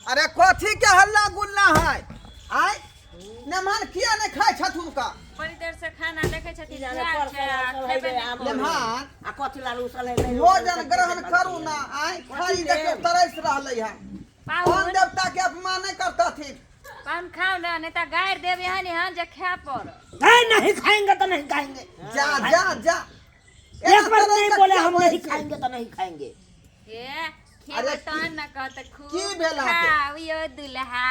अरे कथी के हल्ला गुल्ला है आय मेहमान किया नहीं खाए छथुन का बड़ी देर से खाना देखै छथिन जाने खायल पर छै आ सब खेबे है नहि आम करै। मेहमान आ कथी लालू सले नहीं भोजन ग्रहण करू ना आय खाली देखियौ तरस रहलै है कौन पाहुन देवता के अपमान नहीं करतथिन पाहुन खाउ ना नहीं तऽ गारि देब एहन एहन जे खाय पड़त नहीं नहीं खाएंगे तो नहीं खाएंगे जा जा जा एक बार एना नहीं तरस बोले के हम किया नहीं बोलै छी? खाएंगे तो नहीं खाएंगे ए खेबै अरे तहन न कहत खूब की भेल अहाँके? खाउ यौ दुल्हा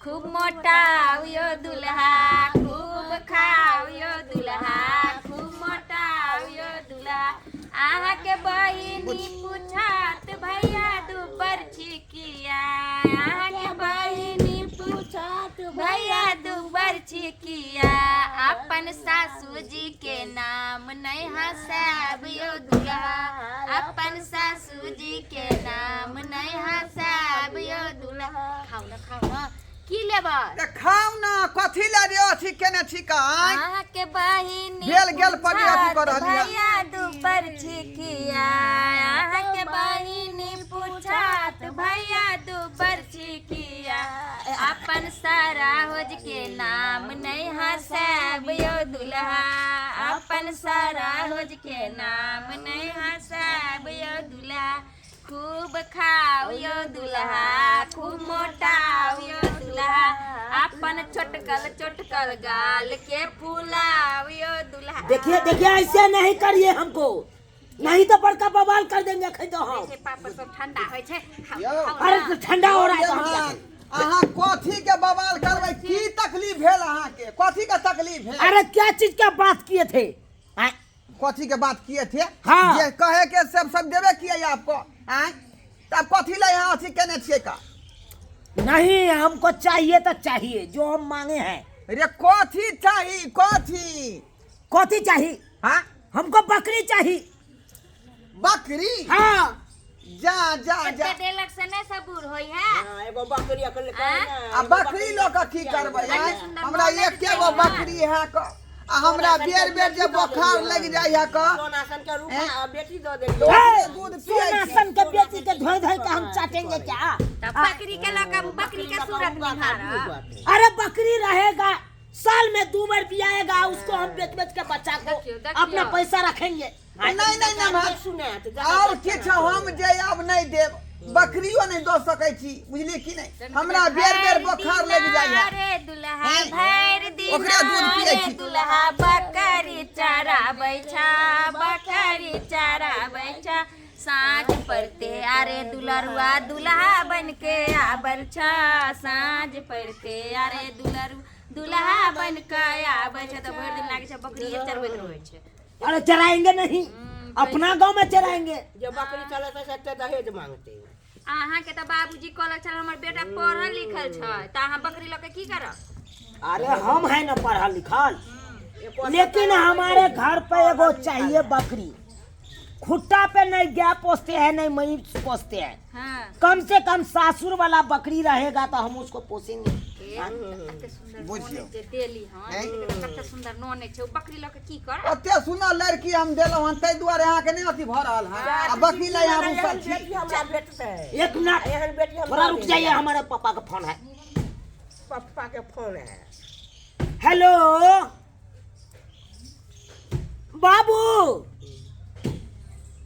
खूब मोटाउ यौ दुल्हा खूब खाउ यौ दुल्हा खूब मोटाउ यौ दुल्हा अहाँके बहिनी पूछत भैया दुबर छिकिया अहाँके बहिनी पूछत भैया दुबर छिकिया अपन सासू जी के नाम नहीं हंसाब यौ दुल्हा अपन सासू जी के नाम नहीं हंसाब यौ दुल्हा खाउ ना खाउ ना की लेबै तऽ खाउ ना कथी लए रे अथी केने छी का आँय? अहाँके बहिनी भेल गेल पर अथी कऽ रहली हँ। भैया दुबर छिकिया अहाँके बहिनी पूछत भैया दुबर छिकिया अपन सारा होज के नाम नहीं हंसाब यौ दुल्हा अपन सारा होज के नाम नहीं हंसाब यौ दुल्हा खूब खाओ यौ दुल्हा खूब मोटाओ यौ दुल्हा अपन चोटकल चोटकल गाल के फुलाओ यौ दुल्हा देखिए देखिए ऐसे नहीं करिए हमको नहीं तो बड़का बवाल कर देंगे खै तो हम छै पापड़ सब ठंडा होइ छै खाउ, यौ। खाउ अरे ना। तो ठंडा हो रहा है तो हम क्या मेहमान, करें? अहाँ कथी के बवाल करबै की तकलीफ भेल अहाँके कथी के तकलीफ भेल अरे क्या चीज का बात किए थे आय? कथी के बात किए थे हाँ। जे कहे के सब सब देबे किए आपको आँय तब कथी ले यहाँ अथी केने छियै का नहीं हमको चाहिए तो चाहिए जो हम मांगे हैं रे कथी चाही कथी कथी चाहिए हाँ हमको बकरी चाहिए बकरी हाँ जा जा जा एते देलक से नहि सबूर होइ है हाँ, एगो बकरी अकेले आँय? आ बकरी लऽ कऽ की करबै आँय? सुन्दर हमरा ननैद एके गो छै बकरी है क आ हमरा बेर बेर जे बोखार लागि जाइ है क सोना सन के रूपा हैं? आ बेटी दऽ देलियै ओकरे दूध पियै सोना छी सन के बेची के धोई धोई के हम चाटेंगे क्या तऽ बकरी के लऽ कऽ बकरी के सूरत निहार अरे बकरी रहेगा साल में दो बार बियाएगा उसको हम बेच बेच के बच्चा को देखियो, देखियो। अपना पैसा रखेंगे नहीं नहीं नहीं भाई सुनात आओर किछु हम जे आब नहि देब बकरियो नहि दऽ सकै छी बुझलियै कि नहि हमरा बेर बेर बोखार लागि जाइए रे दुल्हा हैं? भरि दिन ओकरे दूध पियै रे छी। दुल्हा बकरी चराबै छा बकरी चराबै छा साँझ पड़ते अरे दुलरुआ दुल्हा बन के आबल छा साँझ पड़ते अरे दुलरु दुल्हा बन के आबै छै तऽ भरि दिन लागै छै बकरिए चरबैत रहै छै अरे चराएंगे नहीं अपना गांव में चराएंगे जे बकरी चलेतै से एते दहेज मांगते अहाँके तऽ बाबूजी कहलक छल हमर बेटा पढ़ल लिखल छै तऽ अहाँ बकरी लऽ के की करब अरे हम है ना पढ़ल लिखल लेकिन हमारे घर पे एगो चाहिए बकरी खुट्टा पे नहीं गाय पोसते हैं नहीं महींस पोसते हैं हाँ कम से कम सासुर वाला बकरी रहेगा तो हम उसको पोसेंगे ए, कते सुंदर बुझियौ। ननैद जे देली हन हैं? कते सुंदर ननैद छै ओ बकरी लऽ के की करब ओते सुनर लड़की हम देलहुँ हन ताहि दुआरे अहाँके नहि अथी भऽ रहल हन आ बकरी लए अहाँ एहन रुसल छी बेटी हमरा भेटतै एक मिनट एहन बेटी हम थोड़ा रुक जाइए हमारे पापा का फोन है पप्पा के फोन है हेलो बाबू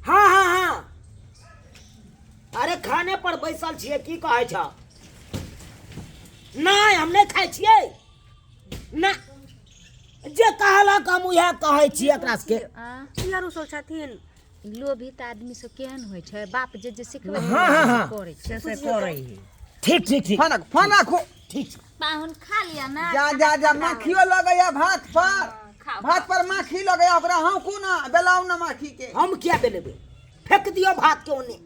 हाँ हाँ हाँ अरे खाने पर बैसल छियै की कहै छ नहि हम नहि खाइ छियै ना जे कहलक हम उएह कहै छियै एकरा सबके किया रुसल छथिन लोभी तऽ आदमी सब केहन होइ छै बाप जे जे सिखबै हाँ, हाँ, हाँ। करै छै से करै है ठीक ठीक ठीक फोन राखू फोन राखू ठीक छै पाहुन खा लिअ ना जा जा जा माखियो लगैया भात पर खाउ, भात पर माखी लगैया ओकरा हौकू ना बेलाउ ना माखी के हम किया बेलेबै फेंक दियौ भात के ओने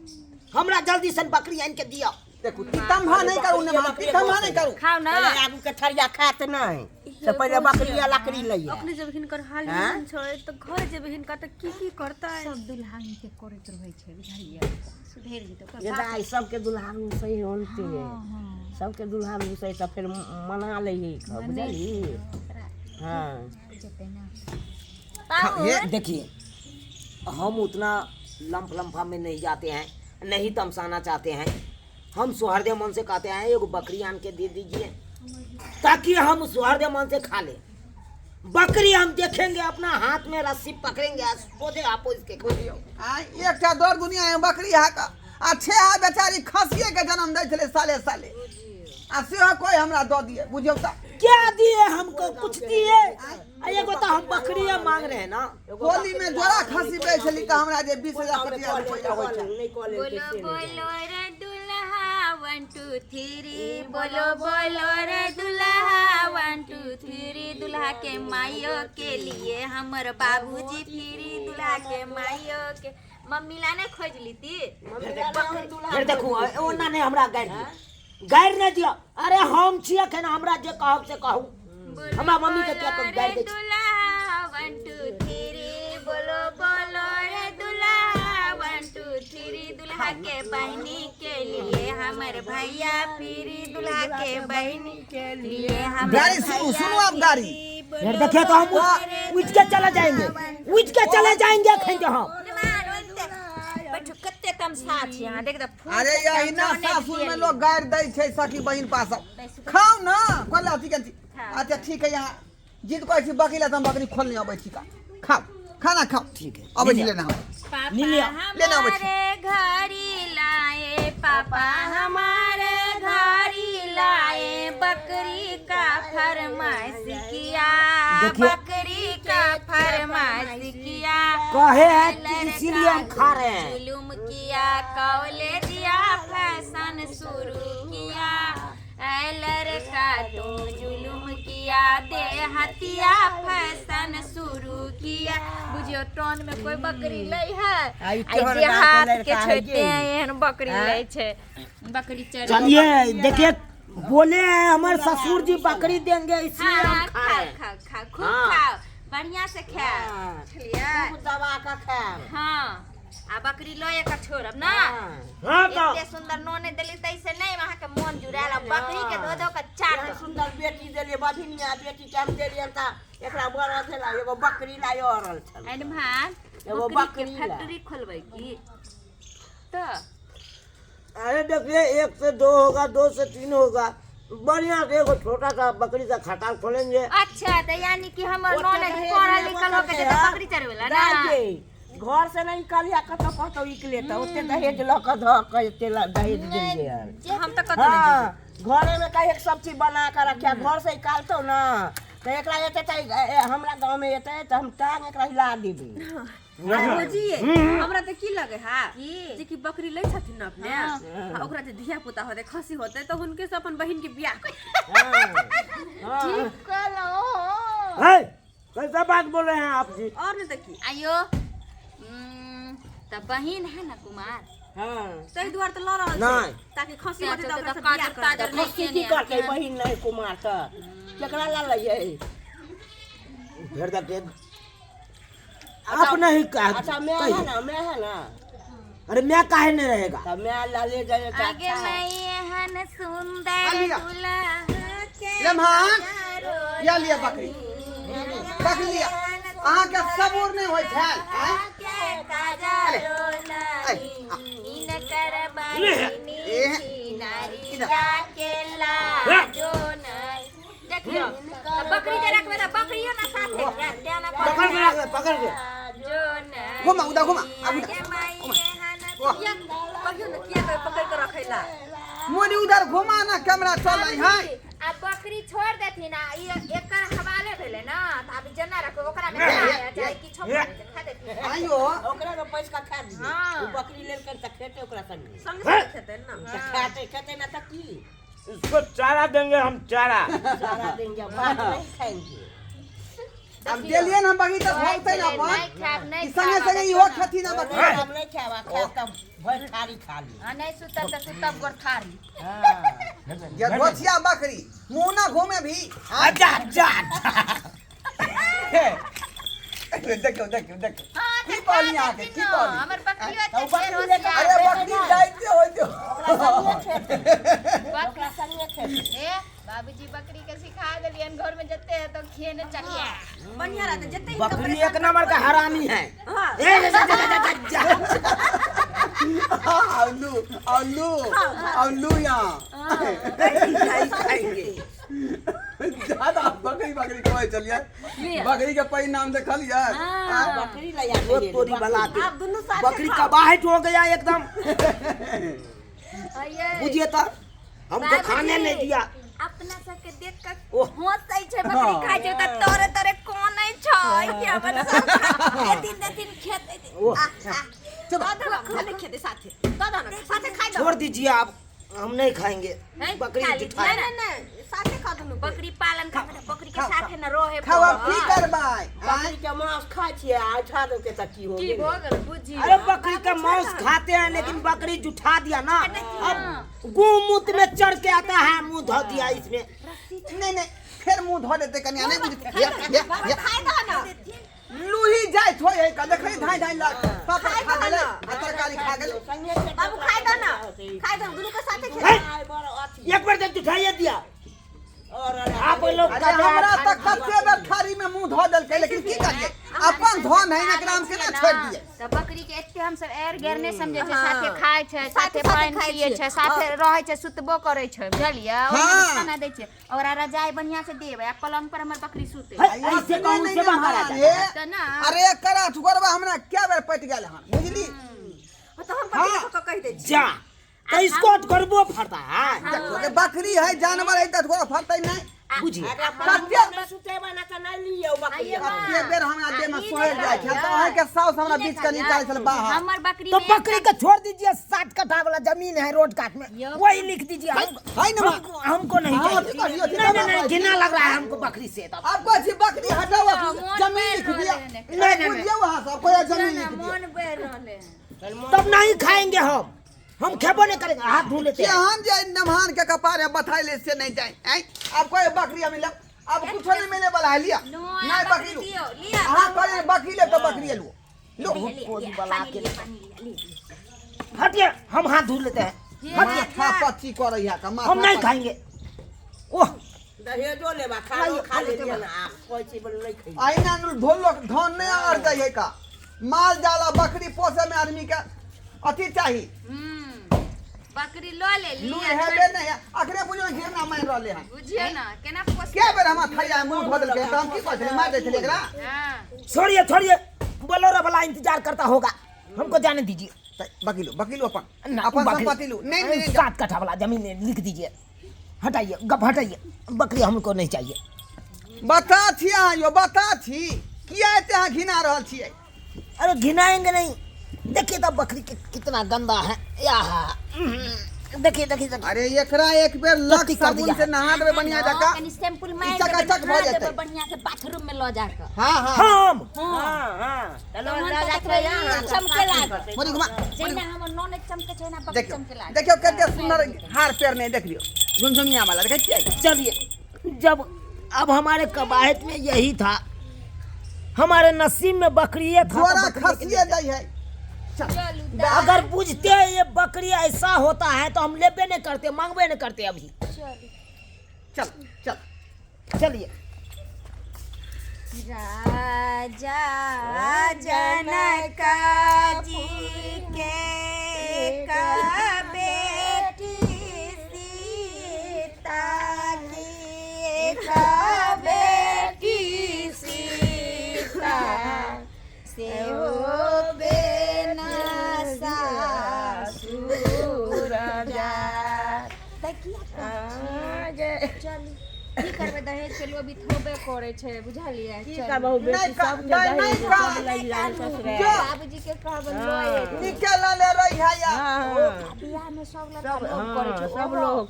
हमरा जल्दी सन बकरी आनि के दियौ देखू तितम्भा नहीं करू ने माँ तितम्भा नहीं करू खाउ ना पहिले आगू के थरिया खात नहीं से पहिले बकरी आ लकड़ी लैया अपने जब हिनकर हाल हाँ? एहन छै तऽ घर जेबै हिनका तऽ की की करतै सब दुल्हा के करैत रहै छै बुझलियै सुधरि जेतै ओकर ये बाप दाई सबके दुल्हा सही होते है सबके दुल्हा सही तऽ फेर मना लै है बुझली हाँ जेतै ना हे देखिए हम उतना लंफ लंफा में नहीं जाते हैं नहीं तमसाना चाहते हैं हम सौहार्द मन से कहते हैं एगो बकरी आन के दे दीजिए ताकि हम सौहार्द मन से खा ले। बकरी हम देखेंगे अपना हाथ में रस्सी पकड़ेंगे आ सोझे आप इसके बुझियौ आँय एकटा दर दुनिया में बकरी अहाँके आ छेहा बेचारी खसिए के जन्म दै छलै साले साले आ सेहो कोई हमरा दऽ दिए बुझियौ तऽ। क्या दिए हमको? कुछ दिए? आ एगो तो हम बकरी मांग रहे हैं ना। होली में जोड़ा खसी बेच छली तऽ हमरा जे 20,000 25,000 रुपया होइ छै। बोलो बोलो रे दुल्हा 1 2 3, बोलो बोलो रे दुल्हा 1 2 3, दुल्हा के माइयो के लिए हमर बाबूजी फिरी, दुल्हा के माइयो के मम्मी ला ने खोज लीती। फिर देखू ओना नहीं हमरा गारि दिया, गारि नहीं दिया। अरे हम छी अखन, हमरा जे कहब से कहू। हमरा मम्मी के किया गारि दै छी? दुल्हा 1 2 3, बोलो बोलो रे दुल्हा 1 2 3, दुल्हा के बहनी के लिए हमर भैया फिरी, दुल्हा के बहनी के लिए हमर गाड़ी सुनू सुनू आप गाड़ी। फिर देखिए तो हम उठ के चले जाएंगे, उठ के चले जाएंगे अखन के हम। बैठू कते तमसा छी अहाँ, देख त फूल अरे यही ना सासुर में लोग गारि दै छै सखी बहिन पास। खाउ ना कोला अथी के। अच्छा ठीक है, यहाँ जिद कहै छी बकरी ला तऽ हम बकरी खोलने अबै छी का। खाउ खाना खाउ। ठीक है अबै छी लेना हम। पापा लेना अबै छी। हमारे घरी लाए, पापा हमारे घरी लाए, बकरी का फरमाइश किया, बकरी का फरमाइश किया। कहे है कि इसीलिए हम खा रहे हैं। जुलुम किया कॉलेजिया फैशन शुरू किया, ऐ लड़का तुम जुलुम किया, देहतिया फैशन शुरू किया। बुझियो टोन में कोई बकरी लै है, आ ई आ केहन देहात गाँवके के लड़का छै है तें गे? एहन बकरी लै छै, बकरी चढ़। चलिए देखिए बोले हैं हमारे ससुर जी बकरी देंगे इसलिए हाँ हम खा खाओ रहे हैं। खाओ खाओ खूब हाँ। खाओ, बढ़िया से खाओ बुझलियै? दबा के खायब। हाँ आ बकरी लए के छोड़ब ना। हाँ तो एते सुंदर नोने देली तैसे नहीं वहाँ के मन जुड़ायल, आ बकरी के धो धो के चाट। एहन सुंदर बेटी देलियै, बधिनिया बेटी के हम देलियै तऽ एकरा बड़ भेला एगो बकरी ला अड़ल छल। एंड भात एगो बकरी के बकरी ला। फैक्ट्री खोलबै की तऽ? अरे देखिए 1 से 2 होगा, 2 से 3 होगा, बढ़िया से एगो छोटा सा बकरी का खटाल खोलेंगे। अच्छा तऽ यानी कि हमर ओते नोने दहेज पढ़ल लेबो लिखल होके करतै, जेतै हाँ? बकरी चरबै ला ना। दाइ गे, घर से नहीं निकलिया कतौ कतौ निकले तऽ ओते दहेज लऽ कऽ धऽ कऽ एते दहेज देलियै हन। हम तऽ कतौ नहि। हाँ, घरे में कहीं सब चीज बना के रखिया, घर से निकालतौ ना तऽ एकरा एते तऽ हमरा गाँव में एते तऽ हम टांग एकरा हिला देबै। भौजी हमरा तऽ की लगे है की? जे कि बकरी लै छथिन ना अपने, आ ओकरा जे धिया पुता होतै खसी होतै तऽ हुनके से अपन बहिन के बियाह कर। ठीक कहलहुँ। है, कैसा बात बोल रहे हैं आप जी? और नहि तऽ की। आयो तऽ बहिन है ना कुमार, हाँ ताहि दुआरे तऽ लऽ रहल नहि। छै ताकि खसी होतै तऽ ओकरा तऽ से बियाह काजर कर। ताजर नहि खस्सी की केने करतै बहिन नहीं कुमार तऽ केकरा ला लैयै? फिर देखिए आप नहीं कह। अच्छा मैं है ना, मैं है ना। अरे मैं काहे नहीं रहेगा? तऽ मैं ला ले जाइए तऽ आगे अच्छा है। मैं एहन सुंदर आलिया। दुल्हा के लम्हान या लिया बकरी, बकरी लिया। अहाँके सबूर नहि होइ छल आँय? के काजरो नहीं, इनकर बहिनी नारिया के लाजो नहीं। देखियौ तऽ बकरी जे रखबै तऽ बकरियो ना साथे तें ना पकड़ के रख, पकड़ के जो नहीं। घुमा उदा घुमा आबू आगे माई एहन वाह। कहियो ने किया कहियो पकड़ के रखै ला। मोनी उधर घुमा ना, कैमरा चल रही है। आ बकरी छोड़ देथिन आ ई एकर हवाले भेलै ना, तऽ आब जेना रखबै ओकरा मे खाय चाहे किछो करै खा देथिन। आइयो ओकरा में पैसा का खा दिए। हाँ। उ बकरी लेलकै तऽ खेतै ओकरा संगे। संगे संगे खेतै ना। तऽ खेतै खेतै ना तऽ की? इसको चारा देंगे हम, चारा चारा देंगे, भात नहीं खाएंगे। अब देलियै ने बकरी तऽ भोगतै ने अपन। नहि खायब नहि ई संगे खायब, संगे इहो खेथिन ने बकरी। हम नहीं खायब, आ खायब तऽ भरि थारी खा ली। आ नहि सुतब तऽ सुतब गोरथारी। हाँ। ये गोछिया बकरी मुँह ना घूमे भी। अच्छा अच्छा देखियौ देखियौ देखियौ हाँ, की तऽ कहली खा अहाँके, देथिन की ना, कहली? हमर बकरियो तऽ उ एते बकरी ढेर लेके होशियार। अरे बकरी जाइते होइते। ओकरा संगे खेतै। बकरी ओकरा संगे खेतै। ए बाबूजी बकरी के सिखा देलियन, घर में जते है तो खेने चलिए। बढ़िया रहतै जते हिनका बकरी एक नंबर का हरामी है। हाँ। ए, जा, जा, जा, जा, जा, जा। आलू आलू आलू यहाँ नहीं खाएंगे। ज्यादा बकरी बकरी कहै छलियै। लिअ। बकरी के पैघ नाम देखलियै? हाँ। बकरी लया वो तोरी बला के आप दुनू साथे बकरी खाओ। कबाहट हो गया एकदम। अये। बुझिए तो हमको बाबूजी, खाने नहीं दिया। अपना सबके देख के ओह। हंसै छै बकरी खाइ छै त तोरे तोरे कोनै छै कि अपन सब देथिन देथिन खेतै। ओह। आ, आ, दऽ दऽ ना, खाली खेतै साथे। दऽ दऽ ना, साथे खाइ दऽ। छोड़ दीजिए आप, हम नहीं खाएंगे। नहीं, बकरी खा लीजिए। जुठा नहीं, नहीं, नहीं, साथे खा दुनू कोइ। बकरी पालन खातिर बकरी के साथे न रहे। खाओ, अब की करबै आँय? बकरी के मांस खाइ छियै आ उठा देलकै तऽ की हो की गेलै? भऽ गेल बुझी। अरे बकरी का मांस खाते हैं लेकिन बकरी जुठा दिया ना, अब गौमूत्र में चढ़ के आता है, मुंह धो दिया इसमें। नहीं नहीं, फेर मुंह धो लेते कनिया नहीं बुझ या या या। खाइ दऽ ना। लूही जाइत होय है का देखै, धाइ धाइ लाग पापड़ खा गेलै आ तरकारी खा गेलै। संगे के बाबू खाइ दऽ ना, खाइ दऽ, दुनू के साथे खेतै। खाइ बड़ अथी। एक बार जब जुठाइए दिया और आप लोग अरे कहते हैं हमरा तऽ खाने- कते बेर थारी में मुंह धो देलकै, लेकिन की करियै, अपन धन है एकरा हम केना छोड़ि दियै? तऽ बकरी के एते हम सब एर गैर नहि समझै छै, साथे खाइ छै, साथे साथे पानि खाइ पियै छियै। छै, साथे रहै छै, सुतबो करै छै, बुझलियै? ओहिमे हाँ। खाना दै छै, ओकरा रजाइ बढ़िया से देबै आ पलंग पर हमर बकरी सुते। है, ऐसे कहूँ नहीं सेवा करा नहान जाता हे। है। तऽ ना। अरे एकरा अठगोरबा हमरा क्या बेर पटि गेल हन बुझली? तऽ हम बकरी कऽ कहि दै छी। जा तो इसको करबो फरता है। देखो जे बकरी है, जानवर है, तऽ अठगोरबा फरतै नहि। बुझिए कते सुतेबा ना तऽ नहि लियौ बकरी। कते बेर हमरा देह में सोहरि जाइ छै तऽ अहाँके साउस हमरा बीच के निकालै छल बाहर। हमर बकरी तो में बकरी को छोड़ दीजिए, 7 कट्ठा वाला जमीन है रोड काट में, यो। वही लिख दीजिए हमको। है ना माँ? हमको नहीं हाँ, चाहिए। अथी करियो, अथी नहीं नहीं करियो। नहीं, घिना लग रहा है हमको बकरी से तब। आप कहै छी बकरी हटाओ, मोन जमीन बेर लिख दिया। रहलै ने। नहीं, नहीं, बुझियौ अहाँ सब कोई जमीन लिख दिया। मोन बेर रहलै। तब नहीं खाएंगे हम खेबो नहीं करेंगे, हाथ धो लेते हैं। केहन जे नमहान के कपारे बथाइले से नहीं जाए आँय? आब कोई बकरी हम लेब, अब कुछो नहीं मिले वाला है, लिया नो, नहीं बकरी बकरी लू। दियौ, लिअ। अहाँ कहलियै बकरी लेब तऽ बकरी लू, लो। कोरी बला के। पानी लिअ, लिअ। हटिए, हम हाथ धो लेते हैं। हटिए। माथा पच्ची करै है का माथा हम नहीं पच्ची। खाएंगे। ओह। दहेजो लेबा, खानो खा लेलियै ना, आ कहै छी बोल नहि खैबै। अहिना नु ढोलक धन नहीं अड़ जाइ है का, माल जाला बकरी पोसे में आदमी के अथी चाही। बकरी लऽ लेली। लू हेबे नहीं है, अखने बुझियौ घिरना मानि रहले हन। बुझियौ ना केना पोस। के बेर हमरा थरिया में मुंह धो देलकै तऽ हम की कहै छलियै, मारि दै छलियै एकरा। हाँ। छोड़िए छोड़िए, बोलेरो वाला इंतजार करता होगा, हमको जाने दीजिए। तऽ बकरी लू, बकरी लू अपन ना, अपन बकरी- संपत्ति लू। नहीं नहीं नहीं, 7 कट्ठा वाला जमीन लिख दीजिए, हटाइए गप हटाइए, बकरी हमको नहीं चाहिए। बता छी अहाँ यौ, बता छी किया एते अहाँ घिना रहल छियै? अरे घिनाएंगे नहीं, देखिए तो बकरी के कितना गंदा है या, देखिए देखिए देखिए। अरे एकरा एक बेर लक गलती कर साबुन दिया से नहा देबै बढ़िया जकाँ। कनी शैम्पू ई मारि चकाचक देबै, भऽ नहा जेतै। देबै बढ़िया से बाथरूम में लऽ जाकऽ। हाँ हाँ। हम हँ हँ, तऽ लऽ तहन लऽ तऽ जाके देखबै यहाँ ई चमके लागत। मोदी घुमा। जहिना हमर ननैद चमके छै ओहिना बकरी देखियौ चमके लागत। देखियौ कते सुंदर हार पेर नहीं देख लियौ, झुमझुमिया वाला देखै छियै? चलिए, जब अब हमारे कबायत में यही था, हमारे नसीब में बकरी था तो जोड़ा बकरी लेके खसिए दै है। चल। चलू। अगर बुझते ये बकरी ऐसा होता है तो हम लेबे नहीं करते, मांगबे नहीं करते अभी। चल चल। चलिए। राजा जनक जी के बेटी सीता की बेटी सीता से हो बेना सासुर जा। चलू, की करबै, दहेज के लोभी थोबे करै छै, बुझलियै? की चलू। करबहु बेटी, नहीं सबके नहीं, दहेज नहीं सब लग जाइ ससुराल। जो। बाबूजी के कहबै लऽ एतै। निके लले रही है या। हँ, बियाह में सब लड़का सब लोभ करै हँ, छै। सब ओहो। लोग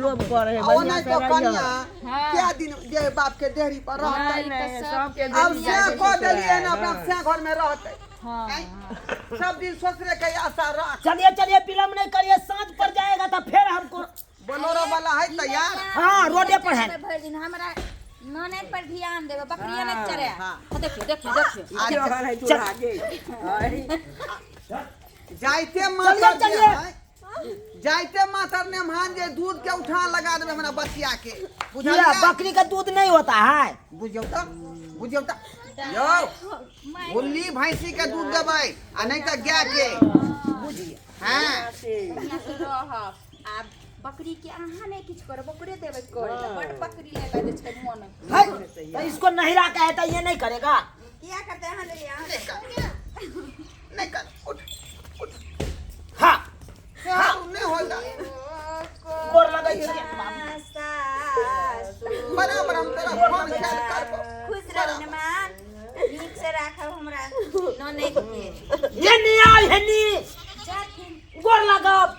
लोभ करे है। आ बढ़िया ओना से तो रहिह। कनिया क्या दिन जे बाप के देहरी पर रहतै। ई तऽ सब सबके अब देहरी से जाइ कऽ छै देलियै ने ससुराल। अपना से घर में रहतै। हाँ। आँय? सब दिन ससुरे के आशा राख। चलिए चलिए, विलम्ब नहीं करिए, साँझ पर जाएगा तो फिर हमको बोलोरो वाला है तैयार। हाँ, रोडे पर है। भरि दिन हमरा ननैद पर ध्यान देबै, बकरिया नहि चरे। हाँ। देखियौ देखियौ देखियौ। ई रहल है चूल्हा गे। जाइते मातर चलिए, जे चलिए। है, जाइते मातर ने मान जे दूध के उठा लगा देबै हमरा बचिया के। किया, बुझलियै? बकरी का दूध नहीं होता है? बुझियौ तऽ, बुझियौ तऽ यौ, गुल्ली भैंसी के दूध देबै आ नहीं तऽ गाय के। बुझिए। हाँ से बढ़िआँ से रहब। आ बकरी के अहाँ नहि किछु करब, ओकरे देबै करे लए। बड बकरी लेला जे छै मोन। है, तो इसको नहिरा का है तो ये नहीं करेगा। किया करते अहाँ लेलियै अहाँ? नहीं कर, नहीं कर, उठ उठ। हाँ। हाँ, नहीं होता। गोर लगै छियै। बराबर हम तेरा फोन ख्याल करबो। खुश रहू ने मान, नीक से राखब हमरा ननैद के। ये नहीं आयल है नी। जाथिन। गोर लागब,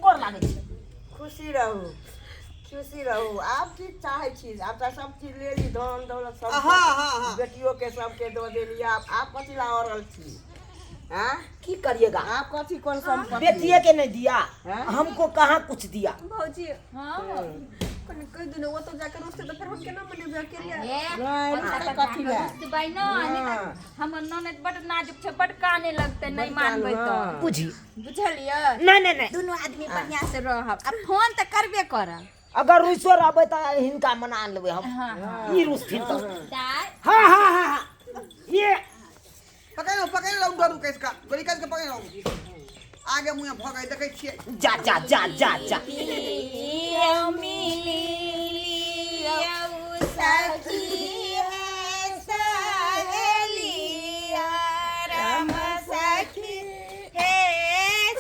गोर लागै छै। खुशी रहू, खुशी रहू। आब की चाहै छी? आब तऽ सब चीज लेली, धन दौलत सब। हाँ हाँ हाँ। बेटियो के सबके दऽ देली। आब आब कथी ला अड़ल छी? हाँ? की करिएगा? आब कथी कोन सम्पत्ति? बेटिए के नहीं दिया। हाँ? हमको कहाँ कुछ दिया। भौजी। हाँ। कनि कहि दियौ ने, ओतऽ जाके रुसतै तऽ फेर हम केना मनेबै अकेले? हे, नहि, ओतऽ रुसतै कथी लए? रुसबै न, नहि तऽ हमर ननैद बड नाजुक छै, बड काने लगतै नहि मानबै तऽ। हाँ। बुझी। बुझलियै? नहीं नहीं नहीं। दुनू आदमी बढ़िआँ से रहब आ फोन तऽ करबे करब। अगर रुसो रहबै तऽ हिनका मना लेबै हम। हाँ। ई रुसथिन तऽ दाय। हाँ हाँ हाँ हाँ, ये पकड़ो पकड़ो, डरू कैस का गोली कैस के पकड़ो, आगे मुँह भऽ गए, देखै छियै। जा जा जा जा जा। सखी है सहेलिया, राम सखी हे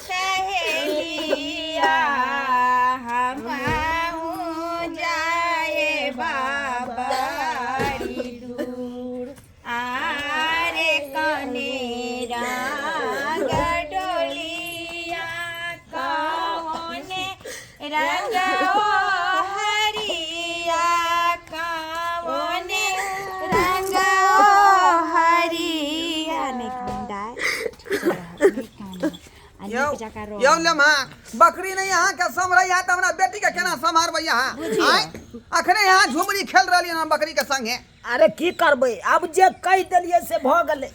सहेलिया, हम जाए बाबरी दूर, आरे कने रंग डोलिया, कौने रंग ओ हरिया, कौने रंग ओ हरिया। नहि कान, आ यौ नीक जकाँ रह। यौ लेमहा, बकरी नहीं अहाँ के सम्हरै है तऽ हमरा बेटी के केना सम्हारबै अहाँ? आँय, अखने यहाँ झुमरी खेल रहलियै हन बकरी के संगे। अरे की करबै, आब जे कहि देलियै से भऽ गेलै।